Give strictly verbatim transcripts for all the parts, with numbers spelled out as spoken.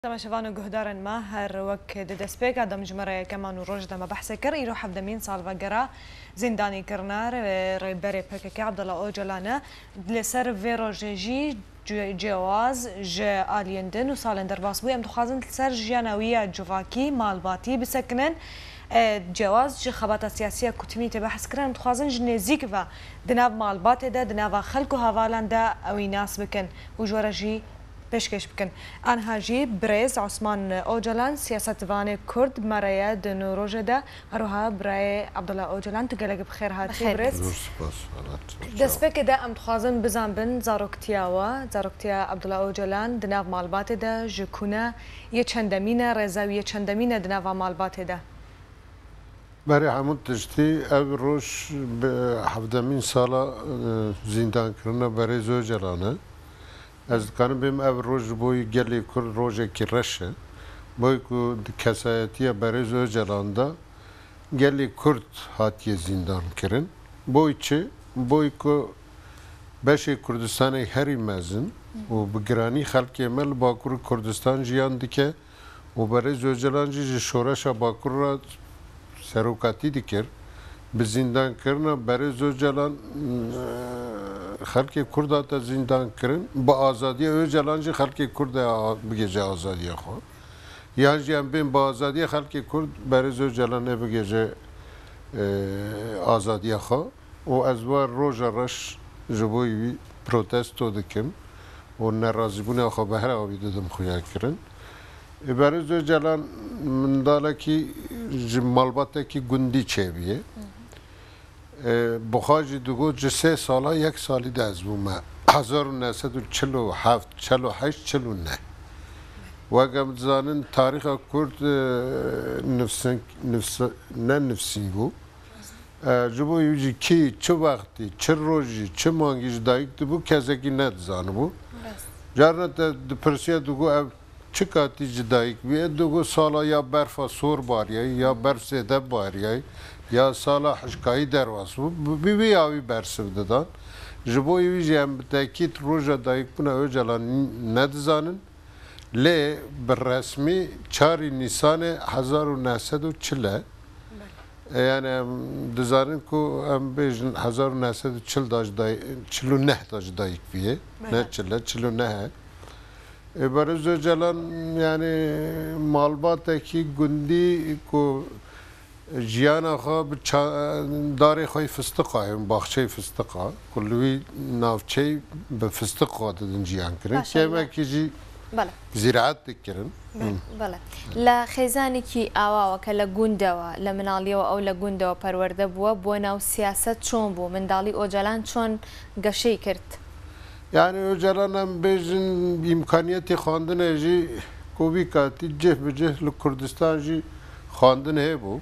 Temaşevan û guhdarên me, her wek di destpêka demjimêra yekeman û roj de me behsê kir, îro hevdemîn salvegera zîndanîkirina rê-, rêberê P K K Abdullah Ocalan e. Li ser vê rojê jî ce-, cewaz ji aliyên din û salên derbasbûyî, em dixwazin li ser jiyana wî ya civakî, malbatî bisekinin. E, cewaz ji xebata siyasî ya ku timî tê behs kirin, em dixwazin ji nêzîk ve di nav malbatê de, di nava xelk û hevalan de ewî nas bikin û ji we re jî pêşkêş bikin. Anha jî birêz Osman Ocalan, siyasetvanê Kurd, me re ye di nû rojê de. Her wiha birayê Abdullah Ocalan, tu gelek bi xêr hatî. Bi xêr birêz. Zor spas, Alat. Destpêkê de em dixwazin bizanbin zaroktiya we, zaroktiya Abdullah Ocalan di nav malbatê de ji ku ne, yê çendemîn e, rêza wî yê çendemîn e di nava malbatê de? Berê hemû tiştî, ev roj bi hevdemîn sala, e, zîndankirina berêz Ocalan e. Ez dikarim bêm ev roj ji bo gelê Kurd rojekî reş e. Boy ku di kesayetiya berêz Ocalan de gelê Kurd hatiye zîndan kirin. Boy çi? Boy ku beşê Kurdistanê herî mezin û bi giranî xelkê me li Bakurê Kurdistan jiyan dike û berêz Ocalan jî ji şoreşa Bakur re serokatî dikir. Bi zîndankirina berêz Ocalan, e, xelkê Kurd hate zîndankirin. Bi azadiya Ocalan jî xelkê Kurd e a-, bigêje azadiya xwe. Yan jî em bên bi azadiya xelkê Kurd, berêz Ocalan ê bigêje, e, azadiya xwe. Û ez wa roja reş ji bo wî protesto dikim û nerazîbûna xwe bi her awî didim xuya kirin. Ê, berêz Ocalan mindalekî ji malbatekî gundî çêbûye. Ê, bi xwe jî digot, ji sê sala yek salî de ez bûme. Hezar û neh sed û çil û heft, çil û heşt, çil û neh. Wek em dizanin, tarîxa Kurd, e, nivsîn-, nivsi-, ne nivsîn bû. E, ji bo wî jî kî, çi wextî, çi rojî, çi mangî ji dayik dibû, kesekî nedizanibû. Rast. Carna te dipirsiya, digot, ev çi katî ji dayik bûye? Digot, sala ya berfa sor bariyayî, ya berf zêde bariyayî, ya sala hişkayî derbas bû. Bi, bi vî awî bersiv didan. Ji bo wî jî em bi tekîd roja dayikbûna Ocalan n-, nedizanin. Lê bi resmî çarî Nîsanê hezar û neh sed û çil e. Bele. E, yani em dizanin ku em bêjin hezar û neh sed û çil da ji day-, çil û neh da ji dayik bûye. Bele. Ne çil e, çil û neh e. E, Berêz Ocalan, yani malbatekî gundî ku jiyana xwe bi ça-, darê xwe yê fistiqa, yên baxçeyê fistiqa, ku li wî navçeyê bi fistiq xwe didin jiyan kirin. Baş e, Kêmekî jî Bele. Zîraet dikirin. Be-, Hı. Bele. Li xêzanekî awa weke li gundewa, li minaliyewa ew li gundewa perwerde bûwe, bo nav siyaset çon bû? Mindalî Ocalan çon geşey kirt? Yani Ocalan em bêjin îmkaniyetê xwandinê jî ku vî katî cih bi cih li Kurdistan jî xwandin hêbû.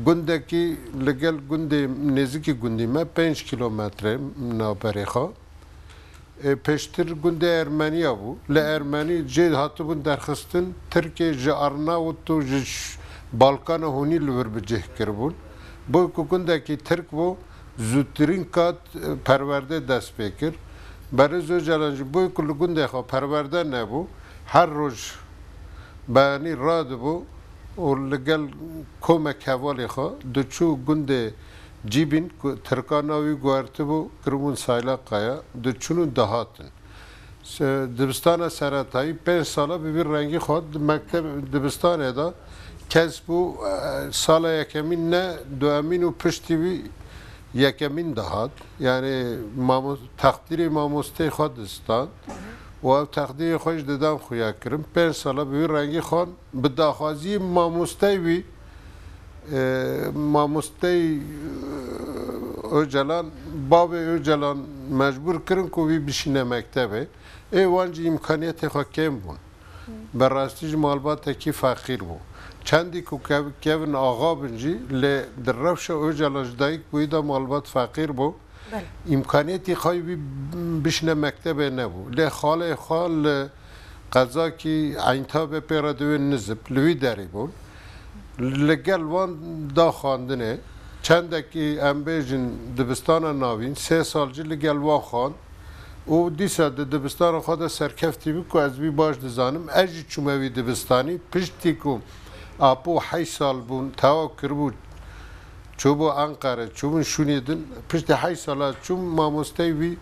Gundekî li gel gundê, nêzikî gundî me pênc kîlometre navberê xwe. E, pêştir gundê Ermeniya bû. Li Ermenî jê hatibûn derxistin, Tirkê ji Arnavut û ji ş-, Balkana hûnî li wir bi cih kiribûn. Bo ku gundekî Tirk bû, zûtirîn kat, e, perwerde dest pê kir. Berêz Ocalan jî bo ku li gundê xwe perwerde nebû, her roj beyanî radibû û li gel komek hevalê xwe diçû gundê Cîbîn, ku Tirka navî guhertibû, kiribûn Sayla Kaya, diçûn û dihatin. Se-, dibistana seretayî pênc sala bi vî rengî xwe di mekteb, dibistanê de kes bû, e, sala yekemîn ne, duemîn û piştî wî yekemîn dihat. Yani mamo-, teqdîrê mamosteyê xwe distan û ew teqdîrê xwe jî didan xuya kirin. Pênc sala bi vî rengî xwe bi daxwaziyê mamosteyê wî, e, mamosteyê, e, Ocalan, bavê Ocalan mecbûr kirin ku wî bişîne mektebê. Ê wan jî îmkaniyetê xwe kêm bûn. Bi rastî jî malbatekî feqîr bû. Çendî ku kev-, kevin axa bin jî, lê di rewşa Ocalan ji dayik bûyî de malbat feqîr bû. Bele. Îmkaniyetî xwe wî bişine mektebê nebû. Lê xalê xwe li qezakî Eyntabê pê re diwê nizib, li wî derê bûn. Li gel wan da xwendinê, çendekî em bêjin dibistana navîn, sê sal jî li gel wan xwend. Û dîsa di dibistana xwe de serkeftî bû ku ez wî baş dizanim. Ez jî çûme wî dibistanî. Piştî ku Apo heşt sal bûn, tewa kiribû, çûbû Enqere, çûbûn şûnê din. Piştî heşt sala çûm, mamosteyê wî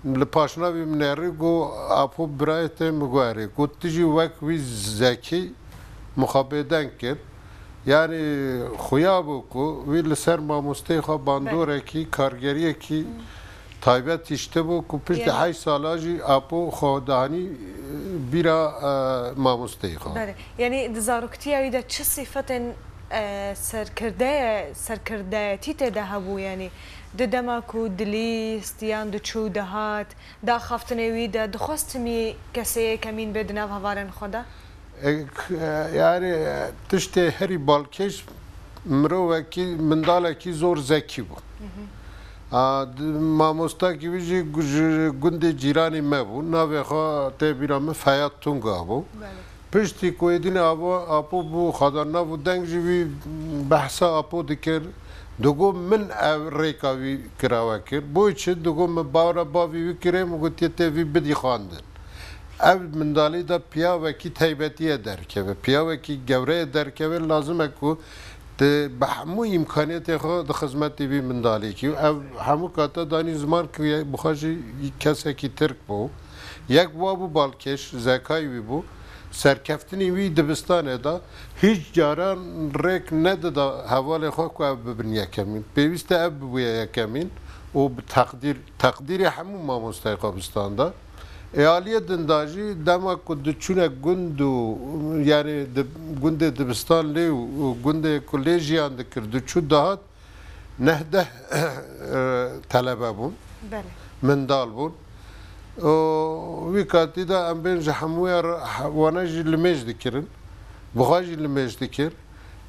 li paşnavê min erê, got, "Apo birayê te?" Min got, "Erê." Got, "Tu jî wek wî zekî." Min xwe bêdeng kir. Yanî xuya bû ku wî li ser mamosteyê xwe bandorekî, kargeriyekî taybet hiştibû ku piştî Yanî heşt sala jî Apo xwe danî, e, bîra, e, mamosteyê xwe. Belê. Yanî di zaroktiya wî de çi sifetên, e, serkirdeye-, serkirdeyetî tê de hebû? Yanî di dema ku dilîst yan diçû dihat, di axaftinê wî de dixwest timî kesê yekemîn bê di nav hevalên xwe de? E, k-, e, yani, e, tiştê herî balkêş mirovekî, mindalekî zor zekî bû. A, d-, mamostakî wî jî gu-, ji gundê cîranê me bû. Navê xwe tê bîra min Feyad Tunga bû. Belê. Piştî ku êdînê ava, Apo bû xwedar nav û deng jî wî behsa Apo dikir. Digot, "Min ev rêka wî kirawe kir." Bo çi? Digot, "Min bara bavî wî kirê, min gotiye tê vî bidî xwendin." Ev mindalî de piyavekî taybetî ye derkeve, piyavekî gewre ye derkeve, lazim e ku tu bi hemû îmkaniyetê xwe di xizmetê vî mindalîkî. Ev hemû kata danî ziman ku ye, bi xwe jî kesekî Tirk bû. Yek wa bû balkêş, zekayî wî bû. Serkeftinî wî dibistanê de hîç caran rêk nedida hevalê xwe ku ev bibin yekemîn. Pêwîst e ev bibûye yekemîn û bi teqdîr, teqdîrê hemû mamosteyê xwe bistan de. Ê aliyê din de jî dema ku diçûne gund û, yanî di gundê dibistan lê û, û gundê ku lê jiyan dikir, diçû dihat, neh deh, e, telebe bûn, Belê. Mindal bûn. Û wî katî de em bên ji hemûya re, he-, wana jî limêj dikirin. Bi xwe jî limêj dikir.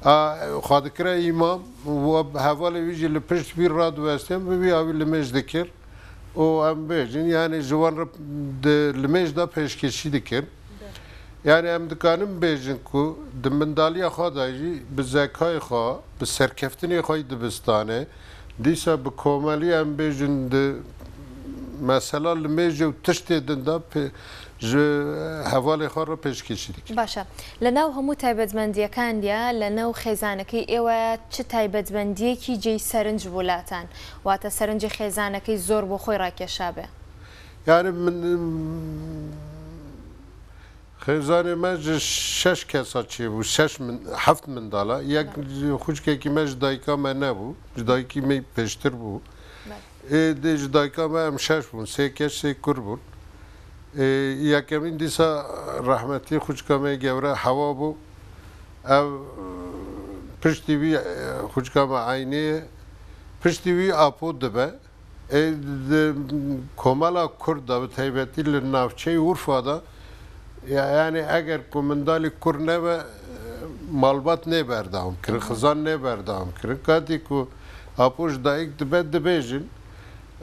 A, xwe dikire îmam, û hevalê wî jî li pişt wî radiwestiyan, bi wî awî limêj dikir. Û em bêjin, yani ji wan re di limêj de pêşkêşî dikir. Yani em dikarin bêjin ku di mindaliya xwe de jî bi zekayê xwe, bi serkeftinê xwe yî dibistanê, dîsa bi komelî em bêjin di mesela limêjê û tiştê din de pê-, ji hevalê xwe re pêşkêşî dikir. باشە، لە ناو هەموو تایبەتمەندییەکاندا، لە ناو خێزانەکەی ئێوە چ تایبەتمەندییەکی جێی سەرنج بوو لاتان؟ واتە سەرنجی خێزانەکەی زۆر بۆ خۆی ڕاکێشابێ؟ Yani min, xêzanê me ji şeş kesa çêbû, şeş min, heft mindala. Yek xwişkekî me ji dayika me nebû, ji dayikî me pêştir bû. Ê dê ji dayika me em şeş bûn, sê keç, sê kur bûn. Ê, yekemîn dîsa rehmetî xwişka me gewre Hewa bû. Ev piştî wî, e, xwişka me Eynê ye. Piştî wî Apo dibe. Ê, di komela Kurd de, bi taybetî li navçeyê Urfa de, ya-, yani eger ku mindalî kur nebe, e, malbat nê berdewam kirin, xizan nê berdewam kirin. Katî ku Apo ji dayik dibe, dibêjin,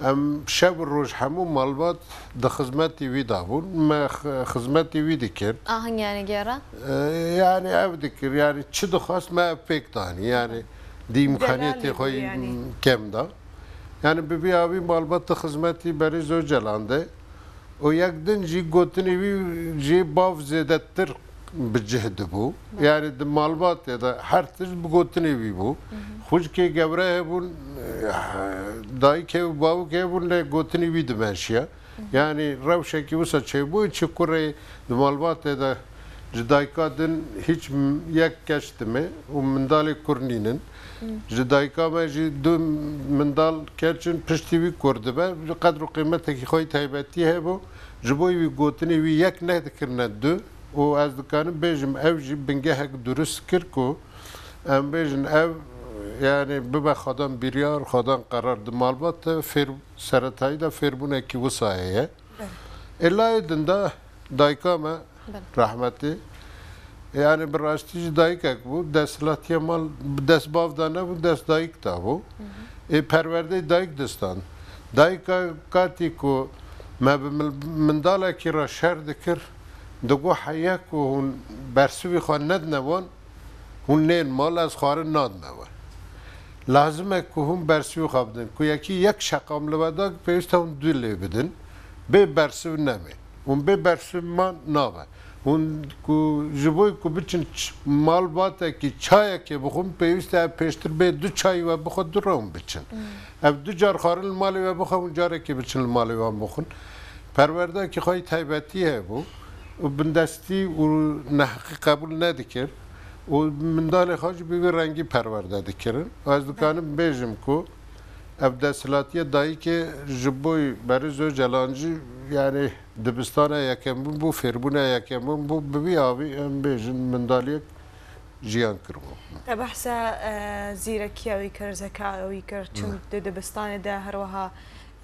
em şev û roj hemû malbat di xizmetî wî de bûn. Me x-, xizmetî wî dikir. ئاهەنگیانە گێڕا؟ E, yani ev dikir, yani çi dixwest me ev pêk danî. Yani di îmkaniyetê xwe yî kem da. Yani bi vî awî malbat di xizmetî Berêz Ocalan de. Û yek din jî gotinê wî jê bav zêdetir bi cih dibû. Yani di malbatê de her tişt bi gotinê wî bû. Xwişkê gewre hebûn, dayik hev, bawik hebûn, lê gotinê wî dimeşiya. Yani rewşekî wisa çêbû, çi kurê di malbatê de ji dayika din hîç m-, yek keç dime û mindalê kur nînin. Ji dayika me jî du mindal keç in, piştî wî kur dibe. Qedr û qîmetekî xwe yî taybetî hebû. Ji bo wî gotinê wî yek nedikirine du û ez dikarim bêjim ev jî bingehek durust kir ku em bêjin ev, yani bibe xwedan biryar, xwedan qerar di malbat de fêr, seretayî de fêrbûnekî wisa heye. Ê layê din de dayika me Belê. Rehmetî. Yani bi rastî jî dayikek bû. Desthilatiya mal bi dest bav de nebû, dest dayik de bû. Ê perwerdeyê dayik distan. Dayika katî ku me bi mil-, mindalekî re şer dikir, digot heya ku hûn bersivî xwe nedine wan, hûn nên mal, ez xwarin nadime we. Lazim e ku hûn bersivî xwe bidin. Ku yekî yek şeqam li we da, pêwîst e hûn du lê bidin. Bê bersiv nebe. Hûn bê bersiv man nabe. Hûn ku ji bo ku biçin ç-, malbatekî çayekê bixwin, pêwîst e ev pêştir bê du çayî we bixwe, du re hûn biçin. Ev du car xwarin li malê we bixwe, hûn carekê biçin li malê wan bixwin. Perwerdekî xwe yî taybetî hebû û bindestî û neheqî qebûl nedikir û mindalê xwe jî bi vî rengî perwerde dikirin. Û ez dikarim bêjim ku ev desthilatiya dayikê ji bo berê Ocalan jî, yani, dibistana yekemîn bû, fêrbûna yekemîn bû, bi vî avî em bêjin mindaliyek jiyan kiribû. Te behsa, e, zîrekiya wî kir, zekaya wî kir, çûn di dibistanê de, her wiha,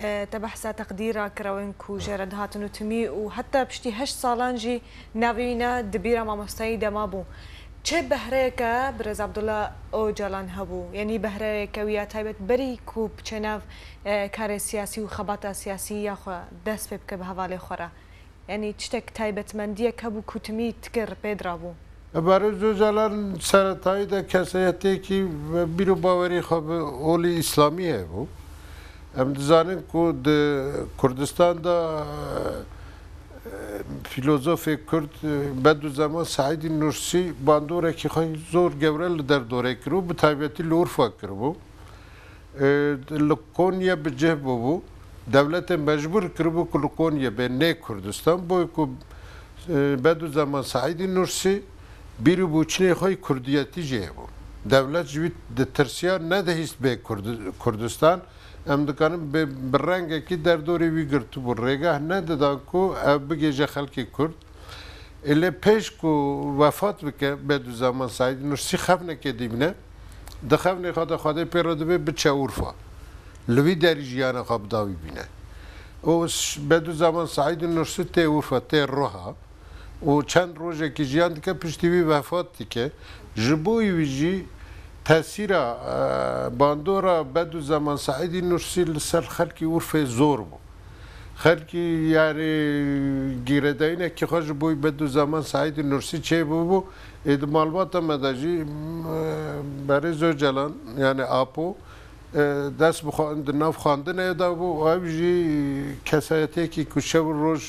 e, te behsa teqdîra kirewên ku jê re dihatin û timî û heta piştî heşt salan jî navê wî ne di bîra mamosteyî de mabû. Çi behreyeke birêz Abdullah Ocalan hebû? Yanî behreyeke wî ya taybet berî ku biçe nav, e, karê siyasî û xebata siyasî ya xwe dest pê bike bi hevalê xwe re? Yanî tiştek taybetmendiyek hebû ku timî tikir pê dirabû? Barê Ocalan seretayî de kesayetiyekî bîr û bawerî xwe bi olî îslamî hebû. Em dizanin ku di Kurdistan de, e, filozofê Kurd, e, Bedûzeman Seîdî Nursî bandorekî xwe zor gewre li derdorê kiribû, bi taybetî li Urfa kiribû. E, li Konye bi cih bûbû. Dewletê mecbûr kiribû ku li Konye bê, nê Kurdistan. Boy ku, e, Bedûzeman Seîdî Nursî bîr û boçînê xwe yî kurdiyetî jê hebû. Dewlet ji wî ditirsiya, nedihîst bê Kurdi-, Kurdistan. Em dikarin bi, bi rengekî derdorê wî girtibû. Rêgeh nedidan ku ev bigêje xelkê Kurd. Ê lê pêş ku wefat bike, Bedûzeman Seîdî Nursî xewnekê dibîne. Di xewnê xwe de Xwedê pê re dibe biçe Urfa. Li wî derî jiyana xwe bida wî bîne. Û ş-, Bedûzeman Seîdî Nursî tê Urfa, tê Roha. Û çend rojekî jiyan dike, piştî wî wefat dike. Ji bo wî jî tesîra, e, bandora Bedûzeman Seîdî Nursî li ser xelkî Urfê zor bû. Xelkî, yani, gîredayînekî xwe ji bo Bedûzeman Seîdî Nursî çêbûbû. Ê di malbata me de jî, m, Berêz Ocalan, yani Apo, e, dest bi xwe-, di nav xwendinê de bû. Ew jî kesayetiyekî ku şev û roj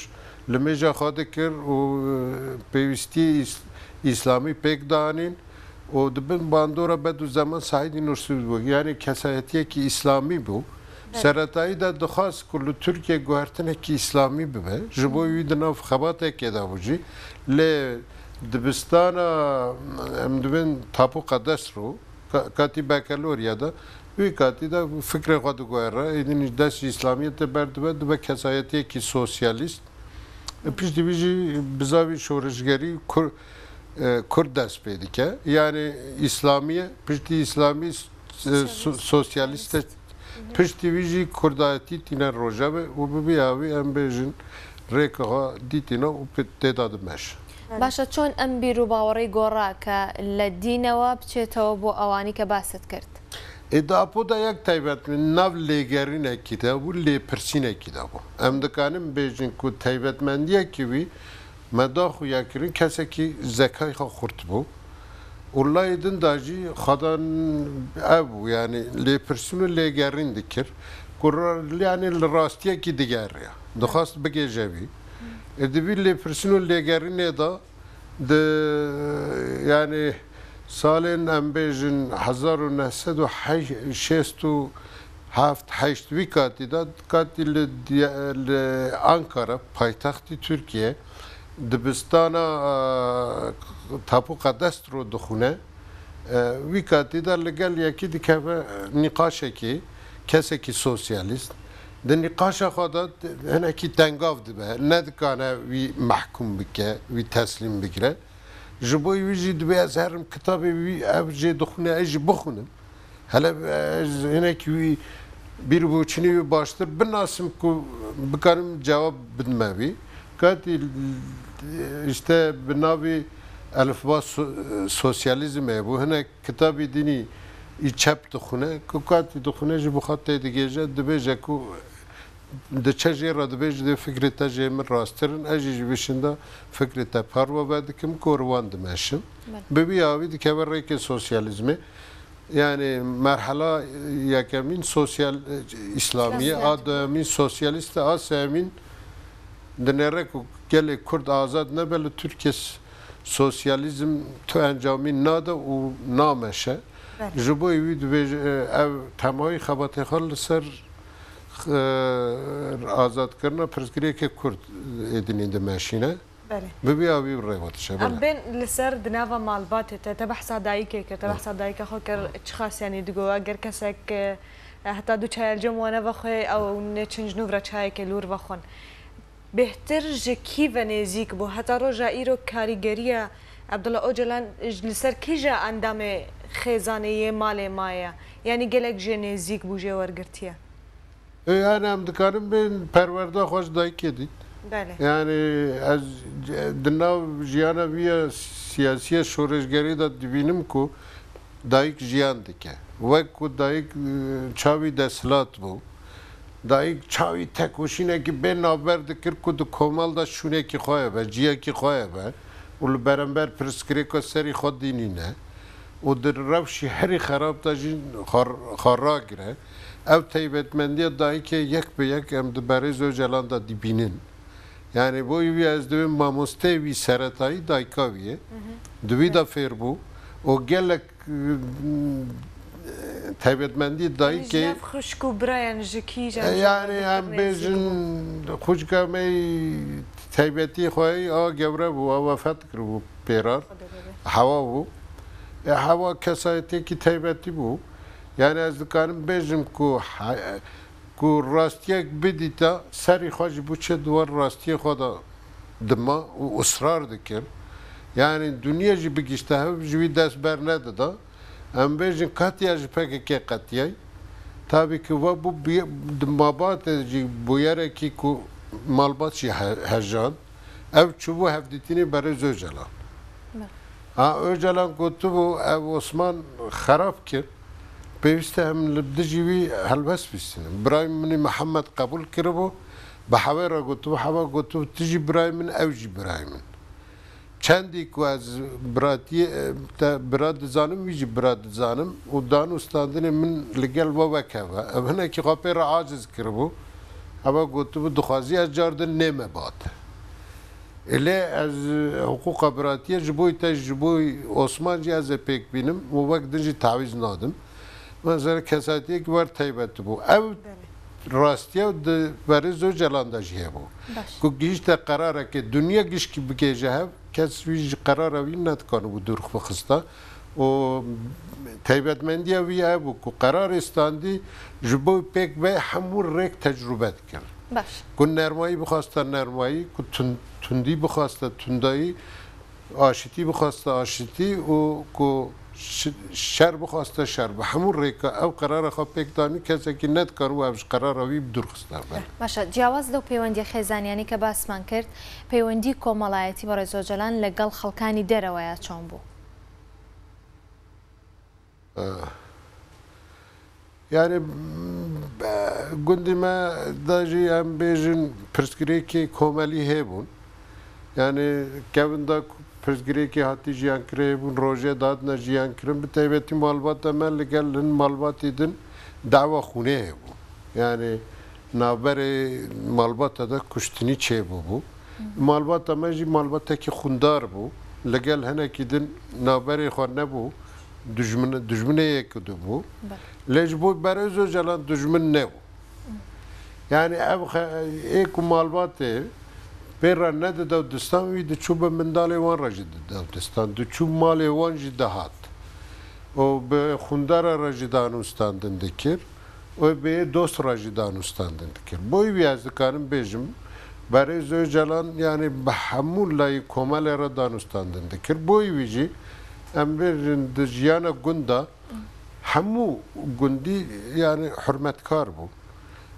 limêja xwe dikir û, e, pêwîstî îs-, îslamî pêk dianîn. û di bin bandora Bedûzeman Seîdî Nursî bû. Yani kesayetiyekî îslamî bû. Evet. Seretayî de dixwest ku li Tirkiye guhertinekî îslamî bibe. Ji bo wî di nav xebatekê de bû jî. Lê dibistana, em dibên Tapo Qedes ro, ka-, katî bekeloriya de, wî katî de fikrê xwe diguhere, êdî dest ji îslamiyetê berdibe, dibe kesayetiyekî sosyalîst. Piştî wî jî bizavî şoreşgerî Kur-, e, Kurd dest pê dike. Yani îslamiye, piştî îslamî, e, so-, Sosyalist. Sosyalîst e. Piştî wî jî kurdayetî tîne rojevê û bi vî awî em bêjin rêka xwe dîtîne û pê-, tê de dimeşe. Baş e, çon em bîr û bawerî gora ke li dînewe biçêtewe bo ewanî ke basit kirt? Ê di Apo de yek taybetmendî nav lêgerînekî de bû, lêpirsînekî de bû. Em dikarin bêjin ku taybetmendiyekî wî me da xuya kirin, kesekî zekayê xwe xurt bû. Û layê din de jî xwedan ev bû, yani lêpirsîn û lêgerîn dikir. Ku ra-, yani li rastiyekî digeriya. Dixwest bigêje wî. Ê di vî lêpirsîn û lêgerînê de Di, yani, salên, em bêjin, hezar û neh sed û şêst û heft heşt, wî katî de, katî li Diya-, li Ankara, paytextî Tirkiye, dibistana, e, Tapo Qedes ro dixwîne. E, wî katî de li gel yekî dikeve nîqaşekî, kesekî sosyalîst. Di nîqaşa xwe de hinekî tengav dibe, nedikane wî mehkûm bike, wî teslîm bigire. Ji bo wî jî dibe ez herim kitabê wî ev jê dixwîne, ez jî bixwînim. Hele ez hinekî wî bîr û boçînê wî baştir binasim ku bikarim cewab bidime wî. Katî işte bi navê Elifba So-, Sosyalizmê bû. Hinek kitabî dinî î çep dixwîne, ku katî dixwîne ji bo xwe tê digêje, dibêje ku diçe jê re dibêje, dê fikrê te jê min rasttir in, ez jî ji vî şinda fikrê te parve vedikim, ku ri wan dimeşim. Belê. Bi vî awî dikeve rêkê sosyalîzmê. Yani merhala yekemîn sosyal, îslamiye, a duyemîn sosyalîst e, a sêyemîn Dinêre ku gelê Kurd azad nebe, li Tirkiye s-, sosyalîzm tu encamî nade û nameşe. Belê. Ji bo wî dibêje, e, ev temayî xebatê xwe li ser, e, azadkirina pirsgirêkê Kurd êdînî dimeşîne. Belê. Bi vî awî rêve diçe, Em belê. Bên li ser di nava malbatê te, te behsa dayikê kir, te behsa dayika xwe kir, çi xasî yanî digo, eger kesek, e, heta du çayê li cem wane vexwe, ew nêçin ji nû re çayekê li wir vexwin. Bêhtir ji kî ve nêzîk bû? Heta roja îro karîgeriya Abdullah Ocalan ji, li ser kîja endamê xêzanê yê malê maye? Yanî gelek jê nêzîk bû, jê wergirtiye? E, yani em dikarin bên perwerda xwe ji dayikê dît. Belê. Yani ez c-, di nav jiyana wî ya siyasiya şoreşgerî de dibînim ku dayik jiyan dike. Wek ku dayik, e, çavî desthilat bû. Dayik çavî tekoşînekî bê navber dikir ku di komal de şûnekî xwe hebe, ciyekî xwe hebe û li berember pirsgirêka serî xwe dînîne û di rewşî herî xerab de jî xwe, xwe ragire. Ev taybetmendiya dayikê yek bi yek em di berêz Ocalan de dibînin. Yani bo wî ez dibêm mamosteyê wî seretayî dayika wî ye. Di wî de fêr bû û gelek, e, taybetmendî Yanî ji dayikê, nav xwişk û birayan ji kîjan e, yani em bêjin xwişka me yî taybetî xwe yî a gewre bû, a wefat kiribû pêrar. Hewa bû. E, Hewa kesayetêkî taybetî bû. Yani ez dikarim bêjim ku he-, ku rastiyek bidîta, serî xwe jî bû çê di wan rastiyê xwe de dima û israr dikir. Yani dinya jî bigişte hev ji wî dest bernedida. Em bêjin ketiya ji P K K qetiyay. Tabî ki we bû bi-, di malbatê jî bûyerekî ku malbat jî he-, hejand. Ev çûbû hevdîtinê berê Ocalan. Me. Ha, Ocalan gotibû, ev Osman xerab kir. Pêwîst e em li dijî wî helwest bîstînin. Birayê min ê Mihemed qebûl kiribû, bi Hewê re gotibû, Hewa gotibû, tu jî birayê min, ew jî birayê min. Çendî ku ez biratiyê, e, te bira dizanim, wî jî bira dizanim û dan û standinê min li gel we wek hev e. Ev hinekî xwe pê re aciz kiribû. Hewa gotibû, dixwazî ez car din nême ba te. Lê ez, e, hiqûqa biratiyê ji bo te, ji bo Osman jî ez ê pêk bînim û wek din jî tawîz nadim. Mesela kesatiyek wer taybet bû. Ev Belê. rastiya di berê Ocalan de jî hebû. Baş. Ku gihîşte qerarekê dinya gişkî bigêje hev, kes wî ji qerara wî nedikanibû dûr bixista. û taybetmendiya wî ev bû ku qerarê standî ji bo pêk ve hemû rêk tecrûbe dikir. Baş. Ku nermayî bixwasta nermayî, ku tun-, tundî bixwasta tundayî, aşitî bixwasta aşitî û ku şi-, şer bixwasta şer. Bi hemû rêka ew qerara xwe pêk danî, kesekî nedikaribû ev ji qerara wî bi dûr xista ber. Baş e. Ciyawaz لەو پەیوەندیە خێزانیانەی کە باسمان کرد، پەیوەندی کۆمەڵایەتی بەڕێز ئۆجەلان لەگەڵ خەڵکانی دەرەوەیە چۆن بوو؟ Eh, yani, be-, gundî me de jî em bêjin pirsgirêkê komelî hêbûn. Yani, kevin de ku pirsgirêkê hatî jiyan kirê hebûn, rojê dadine jiyan kirin. Bi taybetî malbata me li gel hin malbatî din dawa xûnê hebû. Yani, navberê malbata de kuştinî çêbûbû. Malbata me jî malbatekî xûndar bû. Li gel hinekî din navberê xwe nebû. Dijmin-, dijminê yek du bû. Belê. Lê ji bo berê Ocalan dijmin nebû. Yani ev xe-, ê ku malbatê pê re nedida distan, wî diçû bi mindalê wan re jî dida distan. Diçû malê wan jî dihat. Û bi xundara re jî danûstandin dikir. Û bi dost re jî danûstandin dikir. Bo wî ez dikarim bêjim, berêz Ocalan, yani bi hemû layî komelê re danûstandin dikir. Bo wî jî em bêjin di jiyana gund de hemû gundî, yani, hurmetkar bû.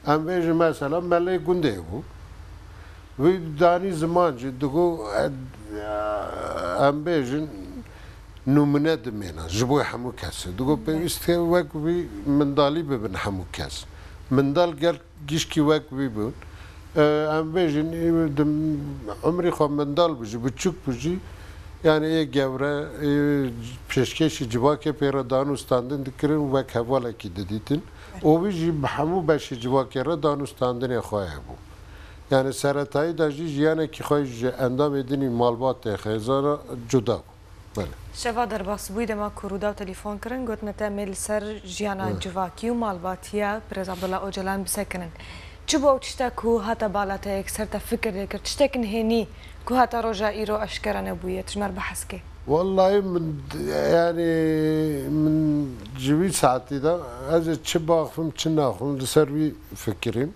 Em bêjin, mesela, melê gundê bû. Wî danî ziman jî digo, e, em bêjin, nûmine dimêne ji bo hemû kesê. Digo, pêwîst e wek wî mindalî bibin hemû kes. Mindal gel gişkî wek wî bûn. E, em bêjin, ê, di umrî xwe mindal bû jî, biçûk bû jî, yani ê gewre, ê pêşkêşî civakê pê re danûstandin dikirin, wek hevalekî didîtin. Û wî jî bi hemû beşê civakê re danûstandinê xwe hebû. Yani seretayî de jî jiyanekî xwe ji endamê din û malbatê xêzana cuda bû. Belê. Şeva derbasbûyî dema ku Rûdaw telefon kirin, gotine te em ê li ser jiyana Evet. civakî û malbatiya Birêz Abdullah Ocalan bisekinin. Çi bû ew tişta ku hata bala te yek ser te fikir lê kir? Tiştek nihênî ku heta roja îro eşkere nebûye, tu ji me re behs ke. Wallahî min, yani min ji wî saetî de ez ê çi baxivim, çi naxivim, li ser wî fikirîm.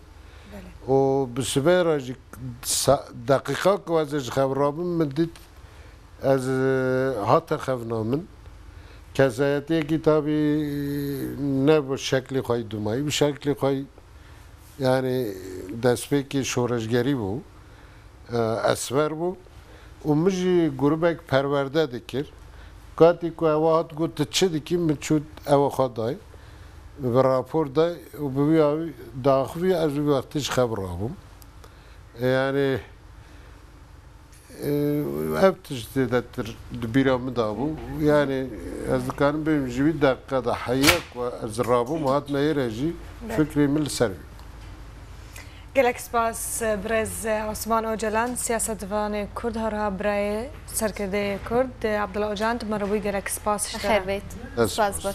Belê. Û bi sibê re jî sa- deqîqa ku ez ê ji xev rabim, min dît ez, e, hate xevna min. Kesayetiyekî tabî ne bi şeklî xwe yî dumayî, bi şeklî xwe yî, yani destpêkê şoreşgerî bû, e, esmer bû. Û min jî grûbek perwerde dikir. Katî ku ew hat got, "Tu çi dikî?" Min çû ew xwe day. Bi rapor day û bi wî awî daxivî ez wî wextî ji xev rabûm. E, yani, e, ev tişt zêdetir di bîra min de bû. Yani, ez dikarim bêjim ji wî deqe de heya ku ez rabûm, hatime êre jî Belê. fikrê min li ser bî. Gelek spas, birêz Osman Ocalan, siyasetvanê Kurd, her wiha birayê serkirdeyê Kurd. Abdullah Ocalan, tu me re bûyî, gelek spas ji te re. Xêr bêt. Ez Spas bo te.